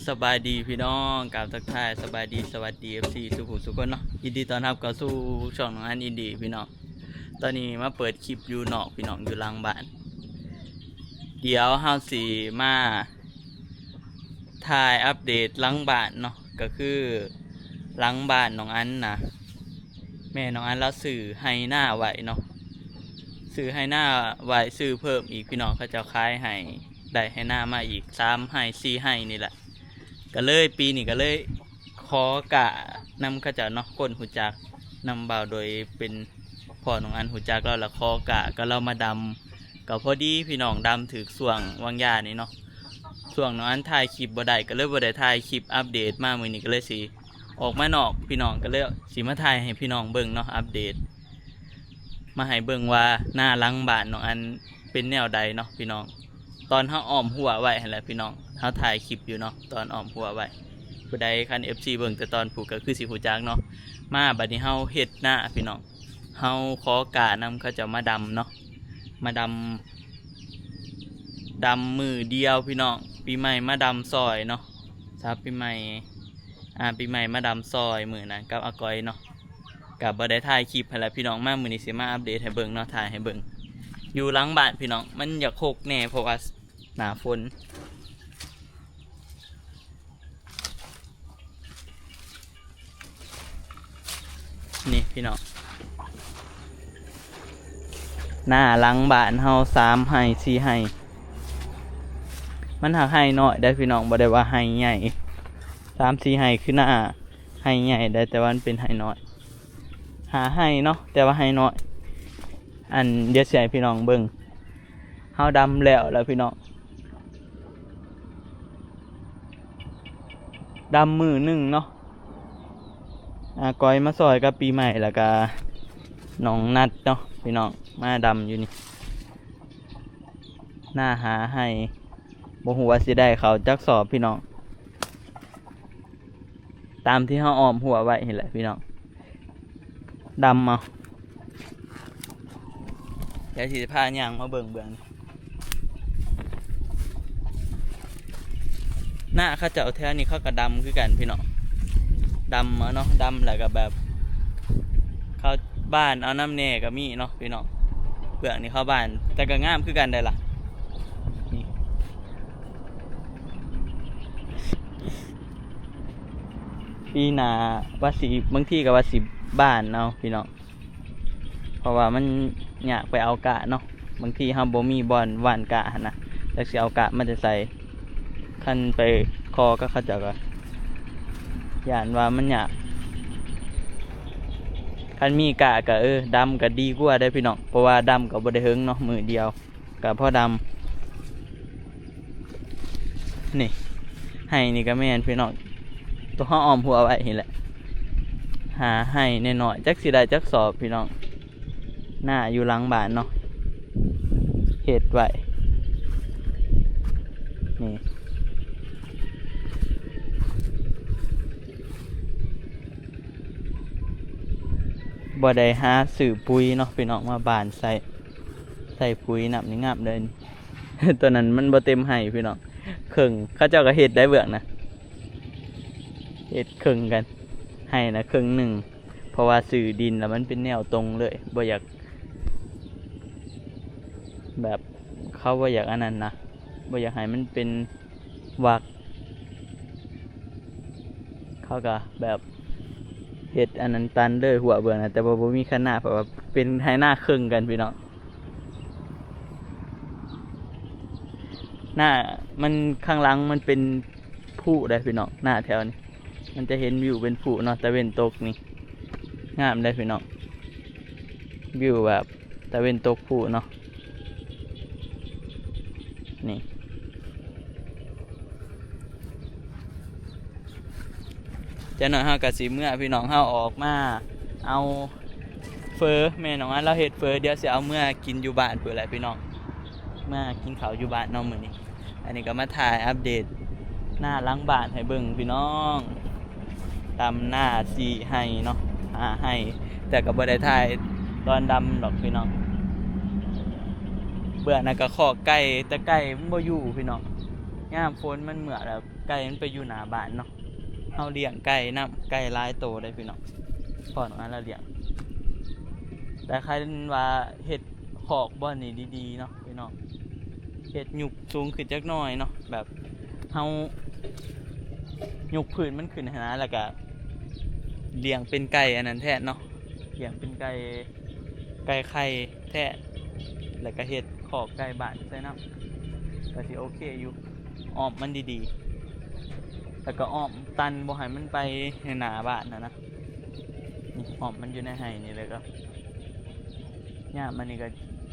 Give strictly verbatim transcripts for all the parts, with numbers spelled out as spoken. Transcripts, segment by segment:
สบายดีพี่น้อง กราบทักทาย สบายดี สวัสดี เอฟซี ทุกผู้ทุกคนเนาะ ยินดีต้อนรับเข้าสู่ช่องน้องอันอินดีพี่น้อง ตอนนี้มาเปิดคลิปอยู่นอกพี่น้อง อยู่หลังบ้าน เดี๋ยวเฮาสิมาถ่ายอัปเดตหลังบ้านเนาะ ก็คือหลังบ้านน้องอันนะ แม่น้องอันลาวซื้อไฮ่นาไว้เนาะ ซื้อไฮ่นาไว้ ซื้อเพิ่มอีกพี่น้อง เขาเจ้าขายให้ ได้ไฮ่นามาอีกสามไฮ่สี่ไฮ่นี่แหละ ก็เลยปีนี้ก็เลยขอกะนำเขาเจ้าเนาะ คนฮู้จักนำบ่าวโดยเป็นพ่อน้องอันฮู้จักลาว แล้วขอกะก็ลาวมาดำ ก็พอดีพี่น้องดำถืกช่วงวางยานี่เนาะ ช่วงน้องอันถ่ายคลิปบ่ได้ ก็เลยบ่ได้ถ่ายคลิปอัปเดตมา มื้อนี้ก็เลยสิออกมานอกพี่น้อง ก็เลยสิมาถ่ายให้พี่น้องเบิ่งเนาะ อัปเดต มาให้เบิ่งว่านาหลังบ้านน้องอันเป็นแนวใดเนาะพี่น้อง ตอนเฮาอ้อมฮั้วไว้หั่นแหละพี่น้อง เฮาถ่ายคลิปอยู่เนาะ ตอนอ้อมฮั้วไว้ ผู้ใดคัน เอฟซี เบิ่งแต่ตอนพู้นก็คือสิฮู้จักเนาะ มาบัดนี้เฮาเฮ็ดนาพี่น้อง เฮาขอกะนำเขาเจ้ามาดำเนาะ มาดำ ดำมื้อเดียวพี่น้อง ปีใหม่มาดำซอยเนาะ สาวปีใหม่ อ่า ปีใหม่มาดำซอยมื้อนั้นกับอาก้อยเนาะ ก็บ่ได้ถ่ายคลิปหั่นแหละพี่น้อง มามื้อนี้สิมาอัปเดตให้เบิ่งเนาะ ถ่ายให้เบิ่ง อยู่หลังบ้านพี่น้อง มันอยากฮกแหน่ เพราะว่าหน้าฝน นี่พี่น้อง นาหลังบ้านเฮาสามไฮ่สี่ไฮ่ มันหากไฮ่น้อยเด้อพี่น้อง บ่ได้ว่าไฮ่ใหญ่ สามสี่ไฮ่คือนาไฮ่ใหญ่เด้อ แต่ว่ามันเป็นไฮ่น้อย ห้าไฮ่เนาะ แต่ว่าไฮ่น้อย อันเดี๋ยวสิให้พี่น้องเบิ่ง เฮาดำแล้วแล้วพี่น้อง ดำมื้อหนึ่งเนาะ อาก้อยมาซอยกับปีใหม่ แล้วก็น้องนัดเนาะพี่น้อง มาดำอยู่นี่ นาห้าไฮ่ บ่ฮู้ว่าสิได้เข้าจักสอบพี่น้อง ตามที่เฮาอ้อมฮั้วไว้หั่นแหละพี่น้อง ดำเอา เดี๋ยวสิพาย่างมาเบิ่งเบิ่ง นาเขาเจ้าแถวนี้เขาก็ดำคือกันพี่น้อง ดำเอาเนาะ ดำแล้วก็แบบ เข้าบ้านเอานำแหน่ก็มีเนาะพี่น้อง เบื้องนี้เข้าบ้าน แต่ก็งามคือกันได้ล่ะ นี่ ปีหน้าว่าสิ บางทีก็ว่าสิบ้านเอาพี่น้อง เพราะว่ามันยากไปเอากะเนาะ บางทีเฮาบ่มีบ่อนหว่านกะหั่นนะ จักสิเอากะมาแต่ไส คันไปขอกับเขาเจ้าก็ ย้านว่ามันยาก คันมีกะก็ เออ ดำก็ดีกว่าเด้อพี่น้อง เพราะว่าดำก็บ่ได้เฮิงเนาะ มื้อเดียว ก็พอดำ นี่ ไฮ่นี่ก็แม่นพี่น้อง ตัวเฮาอ้อมฮั้วไว้นี่แหละ ห้าไฮ่น้อยๆ จักสิได้จักสอบพี่น้อง นาอยู่หลังบ้านเนาะ เฮ็ดไว้ นี่ บ่ได้หาซื้อปุ๋ยเนาะพี่น้อง มาหว่านใส่ ใส่ปุ๋ย น้ำนี่งามเด้อ ตัวนั้นมันบ่เต็มไฮ่พี่น้อง เคิ่ง เขาเจ้าก็เฮ็ดได้เบื้องนะ เฮ็ดเคิ่งกัน ไฮ่นะเคิ่งหนึ่ง เพราะว่าซื้อดินแล้วมันเป็นแนวตรงเลย บ่อยาก แบบ เขาบ่อยากอันนั้นนะ บ่อยากให้มันเป็นวัก เขาก็แบบ เฮ็ดอันนั้นตันเลยฮั้วเบื้องนะ แต่ว่าบ่มีคันนา เพราะว่าเป็นไฮ่นาเคิ่งกันพี่น้อง นา มันข้างหลังมันเป็นภูเด้อพี่น้อง นาแถวนี้ มันจะเห็นวิวเป็นภูเนาะ ตะเว็นตกนี่ งามเด้อพี่น้อง วิวแบบตะเว็นตกภูเนาะ นี่ จักหน่อยเฮาก็สิเมือพี่น้อง เฮาออกมาเอาเฝอ แม่น้องอันลาวเฮ็ดเฝอ เดี๋ยวสิเอาเมือกินอยู่บ้านพู้นแหละพี่น้อง มากินข้าวอยู่บ้านเนาะมื้อนี้ อันนี้ก็มาถ่ายอัปเดตนาหลังบ้านให้เบิ่งพี่น้อง ดำนาสี่ไฮ่เนาะ ห้าไฮ่ แต่ก็บ่ได้ถ่ายตอนดำดอกพี่น้อง เบื้องนั้นก็คอกไก่ แต่ไก่มันบ่อยู่พี่น้อง ยามฝนมันเมือแล้ว ไก่มันไปอยู่หน้าบ้านเนาะ เฮาเลี้ยงไก่นำ ไก่หลายโตเลยพี่น้อง พ่อน้องอันลาวเลี้ยง แต่คันว่าเฮ็ดคอกบ่อนนี่ดีๆเนาะพี่น้อง เฮ็ดยุกสูงขึ้นจักหน่อยเนาะ แบบเฮายกพื้นมันขึ้นหั้นนะ แล้วก็เลี้ยงเป็นไก่อันนั้นแทนเนาะ เลี้ยงเป็นไก่ ไก่ไข่แทน แล้วก็เฮ็ดคอกไก่บ้านใส่นำ ก็สิโอเคอยู่ อ้อมมันดีๆ แล้วก็อ้อมตันบ่ให้มันไปหน้าบ้านหั้นนะ นี่อ้อมมันอยู่ในไฮ่นี่ แล้วก็ยามอันนี้ก็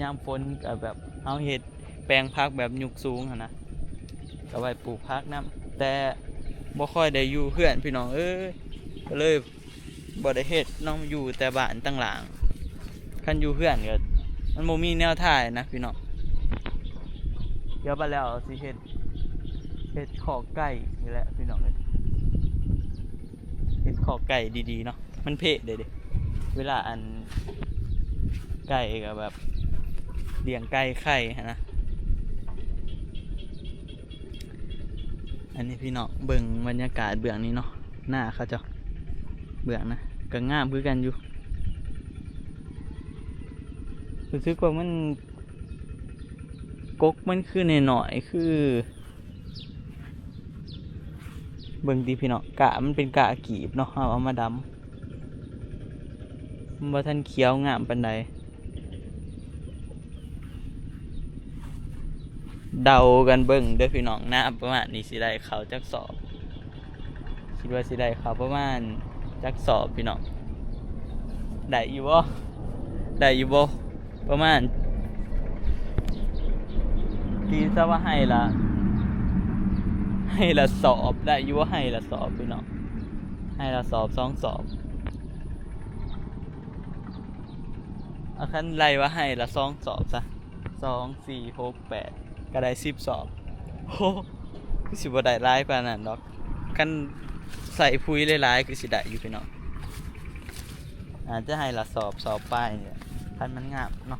ยามฝนก็แบบเฮาเฮ็ดแปลงผักแบบยุกสูงหั้นนะ ก็ไว้ปลูกผักนำ แต่บ่ค่อยได้อยู่เฮือนพี่น้องเอ้ย ก็เลยบ่ได้เฮ็ดเนาะ อยู่แต่บ้านต่างหลัง คันอยู่เฮือนก็มันบ่มีแนวถ่ายนะพี่น้อง เดี๋ยวบัดแล้วสิเฮ็ด เฮ็ดคอกไก่นี่แหละพี่น้องเอ้ย เฮ็ดคอกไก่ดีๆเนาะ มันเพะเด้เด้ เวลาอันไก่ก็แบบเลี้ยงไก่ไข่หั้นนะ อันนี้พี่น้องเบิ่งบรรยากาศเบื้องนี้เนาะ หน้าเขาเจ้า เบื้องนะ ก็งามคือกันอยู่ รู้สึกว่ามัน กกมันคือน้อยๆ คือ เบิ่งติพี่น้อง กะมันเป็นกะกีบเนาะ เอา เอามาดำ มันบ่ทันเขียวงามปานใด เดากันเบิ่งเด้อพี่น้อง หน้าประมาณนี้สิได้ข้าวจักสอบ คิดว่าสิได้ข้าวประมาณจักสอบพี่น้อง ได้อยู่บ่ ได้อยู่บ่ ประมาณ ตีซะว่าไฮ่ละ ไฮ่ละสอบ ได้อยู่ว่าไฮ่ละสอบพี่น้อง ไฮ่ละสอบ สองสอบ เอาคันไล่ว่าไฮ่ละสองสอบซะ สอง สี่ หก แปด ก็ได้สิบสอบ โอ้ คือสิบ่ได้หลายปานนั้นดอก คันใส่ปุ๋ยหลายๆ คือสิได้อยู่พี่น้อง อาจจะไฮ่ละสอบ สอบปลายนี่แหละ คันมันงามเนาะ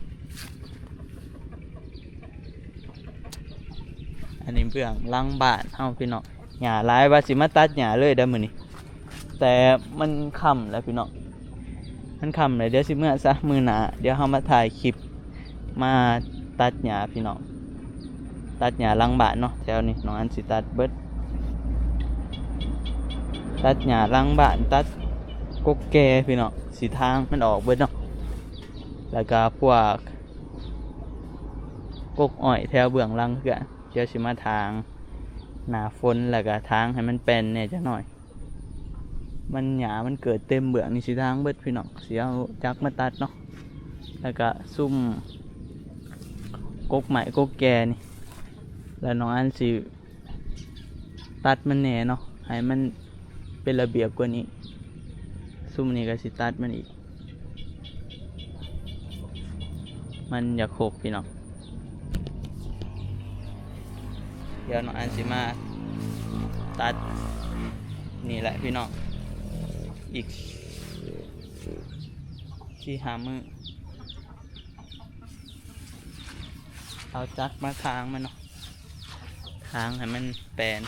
อันนี้เบื้องหลังบ้านเฮาพี่น้อง หญ้าหลาย ว่าสิมาตัดหญ้าเลยเด้อมื้อนี้ แต่มันค่ำแล้วพี่น้อง มันค่ำแล้ว เดี๋ยวสิเมือซะ มื้อหน้าเดี๋ยวเฮามาถ่ายคลิป มาตัดหญ้าพี่น้อง ตัดหญ้าหลังบ้านเนาะ แถวนี้น้องอันสิตัดเบิด ตัดหญ้าหลังบ้าน ตัดกกแก่พี่น้อง สิถางมันออกเบิดเนาะ แล้วก็พวกกกอ้อยแถวเบื้องหลังคือกัน เดี๋ยวสิมาถางหน้าฝน แล้วก็ถางให้มันแป้นแหน่จักหน่อย มันหญ้ามันเกิดเต็มเบื้องนี่ สิถางเบิดพี่น้อง สิเอาจักรมาตัดเนาะ แล้วก็ซุมกกไม้กกแก่นี่ แล้วน้องอันสิตัดมันแหน่เนาะ ให้มันเป็นระเบียบกว่านี้ ซุมนี้ก็สิตัดมันอีก มันอยากหกพี่น้อง เดี๋ยวน้องอันสิมาตัดนี่แหละพี่น้อง อีกสี่ห้ามื้อ เอาจักรมาถางมันเนาะ ถางให้มันแป้น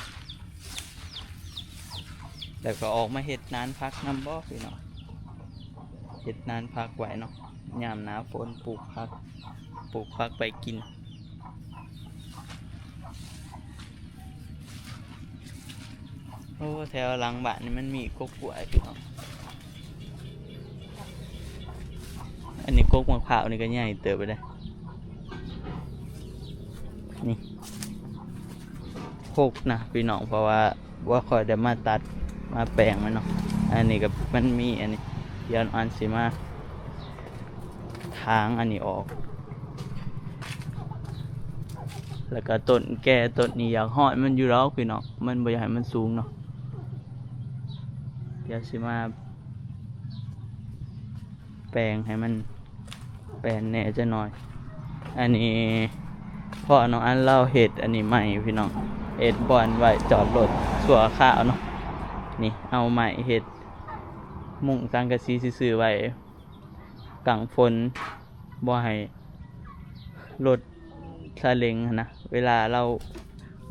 แล้วก็ออกมาเฮ็ดนานผักนำบ่พี่น้อง เฮ็ดนานผักไว้เนาะ ยามหน้าฝนปลูกผัก ปลูกผักไปกิน โอ้ แถวหลังบ้านนี่มันมีกกกล้วยพี่น้อง อันนี้กกมะพร้าวนี่ก็ใหญ่เติบไปเลย นี่ หกนะพี่น้อง เพราะว่า ว่าค่อยได้มาตัดมาแปลงมันเนาะ อันนี้ก็มันมีอันนี้ เดี๋ยวอันสิมาถางอันนี้ออก แล้วก็ต้นแก่ต้นนี้อยากฮอดมันอยู่ดอกพี่น้อง มันบ่อยากให้มันสูงเนาะ เดี๋ยวสิมาแปลงให้มันแป้นแหน่จักหน่อย อันนี้พ่อน้องอันลาวเฮ็ดอันนี้ใหม่พี่น้อง เฮ็ดบ่อนไว้จอดรถชั่วคราวเนาะ นี่เอาไม้เฮ็ดมุ้งสังกะสีซื่อๆไว้ กังฝน บ่ให้รถซาเล้งหั้นนะ เวลาลาว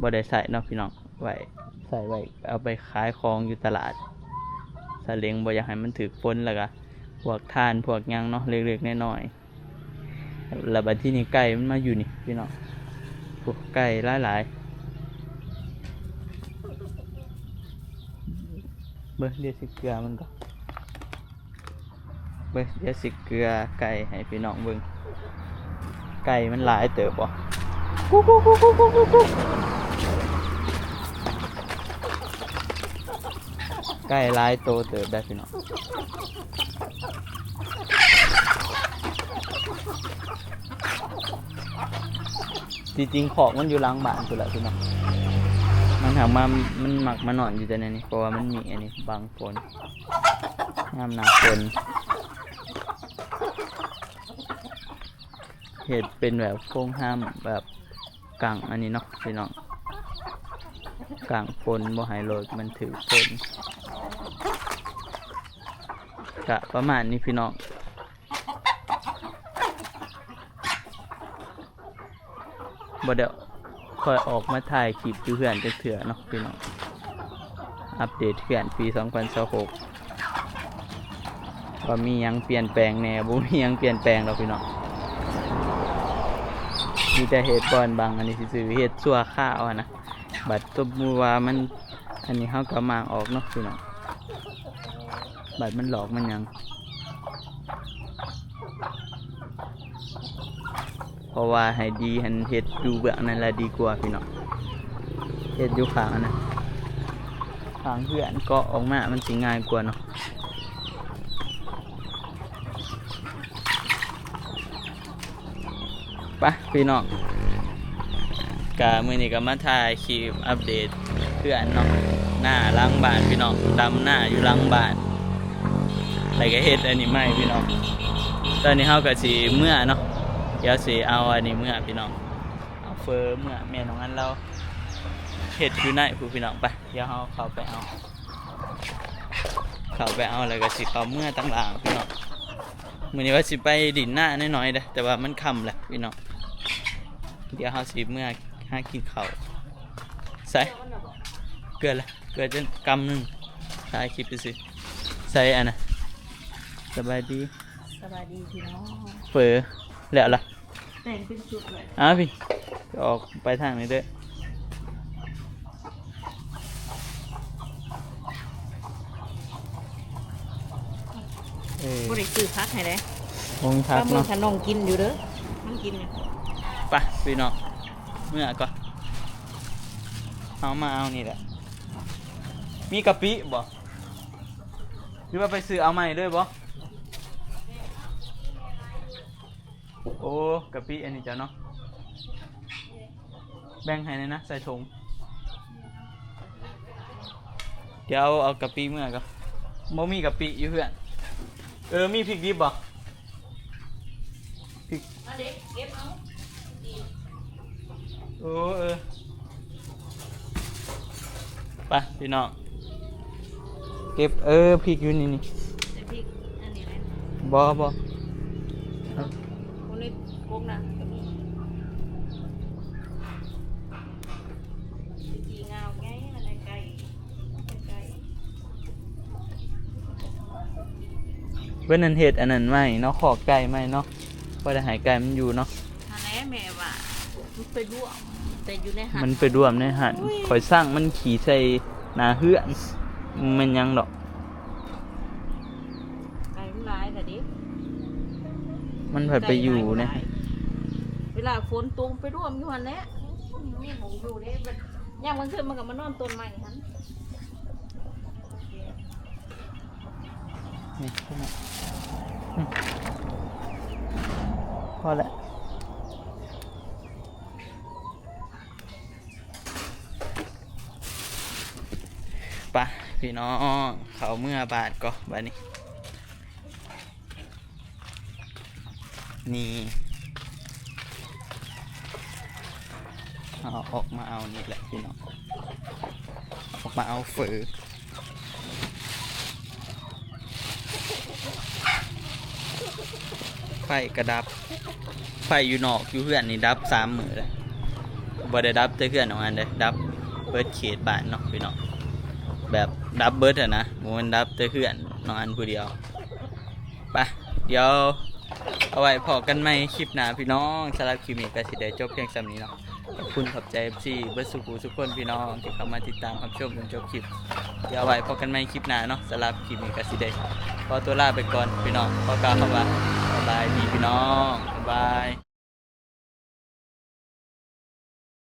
บ่ได้ใส่เนาะพี่น้อง ไว้ ใส่ไว้เอาไปขายของอยู่ตลาด สาเล็งบ่อยากให้มันถืกฝน แล้วก็พวกถ่านพวกหยังเนาะ เล็กๆน้อยๆ แล้วบัดที่นี่ไก่มันมาอยู่นี่พี่น้อง โอ้ ไก่หลายๆ เบิ่ง เดี๋ยวสิเกลือมันก่อน เบิ่ง เดี๋ยวสิเกลือไก่ให้พี่น้องเบิ่ง ไก่มันหลายเติบบ่ กุ๊กกุ๊กกุ๊กกุ๊กกุ๊กกุ๊กกุ๊ก ไก่หลายโตเติบได้พี่น้อง ที่จริงคอกมันอยู่หลังบ้านพู้นแหละพี่น้อง มันหากมา มันมักมานอนอยู่แต่ในนี้ เพราะว่ามันมีอันนี้บังฝน ยามหน้าฝน เฮ็ดเป็นแบบโครงร่ำแบบกังอันนี้เนาะพี่น้อง กังฝนบ่ให้รถมันถืกฝน กะประมาณนี้พี่น้อง บ่ได้ค่อยออกมาถ่ายคลิปอยู่เฮือนจักเทื่อเนาะพี่น้อง อัปเดตเฮือนปีสองพันยี่สิบหก ว่ามีหยังเปลี่ยนแปลงแหน่ บ่มีหยังเปลี่ยนแปลงดอกพี่น้อง มีแต่เฮ็ดบ่อนบังอันนี้ซื่อๆ เฮ็ดชั่วคราวหั้นนะ บัดสมมุติว่ามัน อันนี้เฮาก็มางออกเนาะพี่น้อง บัดมันหลอกมันหยัง เพราะว่าให้ดีหั้นเฮ็ดอยู่เบื้องนั่นแหละดีกว่าพี่น้อง เฮ็ดอยู่ข้างอันนั้น ข้างเฮือนเกาะออกมามันสิง่ายกว่าเนาะ ไปพี่น้อง กะมื้อนี้ก็มาถ่ายคลิปอัปเดตเฮือนเนาะ หน้าหลังบ้านพี่น้อง ดำหน้าอยู่หลังบ้าน แล้วก็เฮ็ดอันนี้ใหม่พี่น้อง ตอนนี้เฮาก็สิเมือเนาะ เดี๋ยวสิเอาอันนี้เมือพี่น้อง เอาเฟอเมือ แม่น้องอันลาวเฮ็ดอยู่ในพู้นพี่น้อง ไป เดี๋ยวเฮาเข้าไปเอา เข้าไปเอาแล้วก็สิเข้าเมือตังหลังพี่น้อง มื้อนี้ว่าสิไปดินหน้าน้อยๆเด้อ แต่ว่ามันค่ำแล้วพี่น้อง เดี๋ยวเฮาสิเมือหากินข้าว ใส่ เกลือละ เกลือจนกำหนึ่ง ถ่ายคลิปซื่อๆ ใส่อันน่ะ สบายดี สบายดีพี่น้อง เฟอ แล้วล่ะ แต่งเป็นชุดเลย อ้าวพี่ ออกไปทางนี้เด้อ เออ บ่ได้ซื้อผักให้เด้ บ่มีผักเนาะ ปลาหมึกขะน้องกินอยู่เด้อ มันกินอยู่ ไปพี่น้อง เมือก่อน เอามาเอานี่แหละ มีกะปิบ่ หรือว่าไปซื้อเอาใหม่เลยบ่ โอ้ กะปิอันนี้จ้ะเนาะ แบ่งให้หน่อยนะ ใส่ถุง เดี๋ยวเอากะปิเมือก่อน บ่มีกะปิอยู่เฮือน เออ มีพริกดิบบ่ พริก มาเด็กเก็บเอา โอ้ เออ ไปพี่น้อง เก็บ เออ พริกอยู่นี่นี่ แต่พริกอันนี้แหละ บ่ บ่ คนในกรงนะก็มี สีงามไง มันไกล มันไกล เพิ่นนั่นเฮ็ดอันนั้นใหม่เนาะ คอกไก่ใหม่เนาะ บ่ได้ให้ไก่มันอยู่เนาะ อันนี้แม่ว่า มันไปร่วม แต่อยู่ในหัน มันไปร่วมในหัน อุ้ย ข่อยสั่งมันขี้ใส่หน้าเฮือน มันหยังดอก ไก่มันหลายแต่ดิ มันผัดไปอยู่ในหัน ไก่มันหลาย เวลาฝนตกไปร่วมอยู่หันแหละ มีหม่องอยู่เด้ ย่างมันขึ้นมันก็มานอนต้นไม้หัน นี่ นี่ อืม พอแล้ว ไป พี่น้อง เข้าเมือบ้านก่อนบัดนี้ นี่ เอาออกมาเอานี่แหละพี่น้อง ออกมาเอาเฟอ ไฟกะดับ ไฟอยู่นอกอยู่เฮือนนี่ดับสามมื้อแล้ว บ่ได้ดับแต่เฮือนน้องอันเด้ ดับเบิดเขตบ้านเนาะพี่น้อง แบบดับเบิดหั้นนะ บ่แม่นดับแต่เฮือนน้องอันผู้เดียว ไป เดี๋ยวเอาไว้พ้อกันใหม่คลิปหน้าพี่น้อง สำหรับคลิปนี้ก็สิได้จบเพียงส่ำนี้เนาะ ขอบคุณขอบใจ เอฟซี เบิดสู่ผู้สู่คนพี่น้องที่เข้ามาติดตามรับชมจนจบคลิป เดี๋ยวเอาไว้พ้อกันใหม่คลิปหน้าเนาะ สำหรับคลิปนี้ก็สิได้ขอตัวลาไปก่อนพี่น้อง ขอกล่าวคำว่าสบายดีพี่น้อง บ๊ายบาย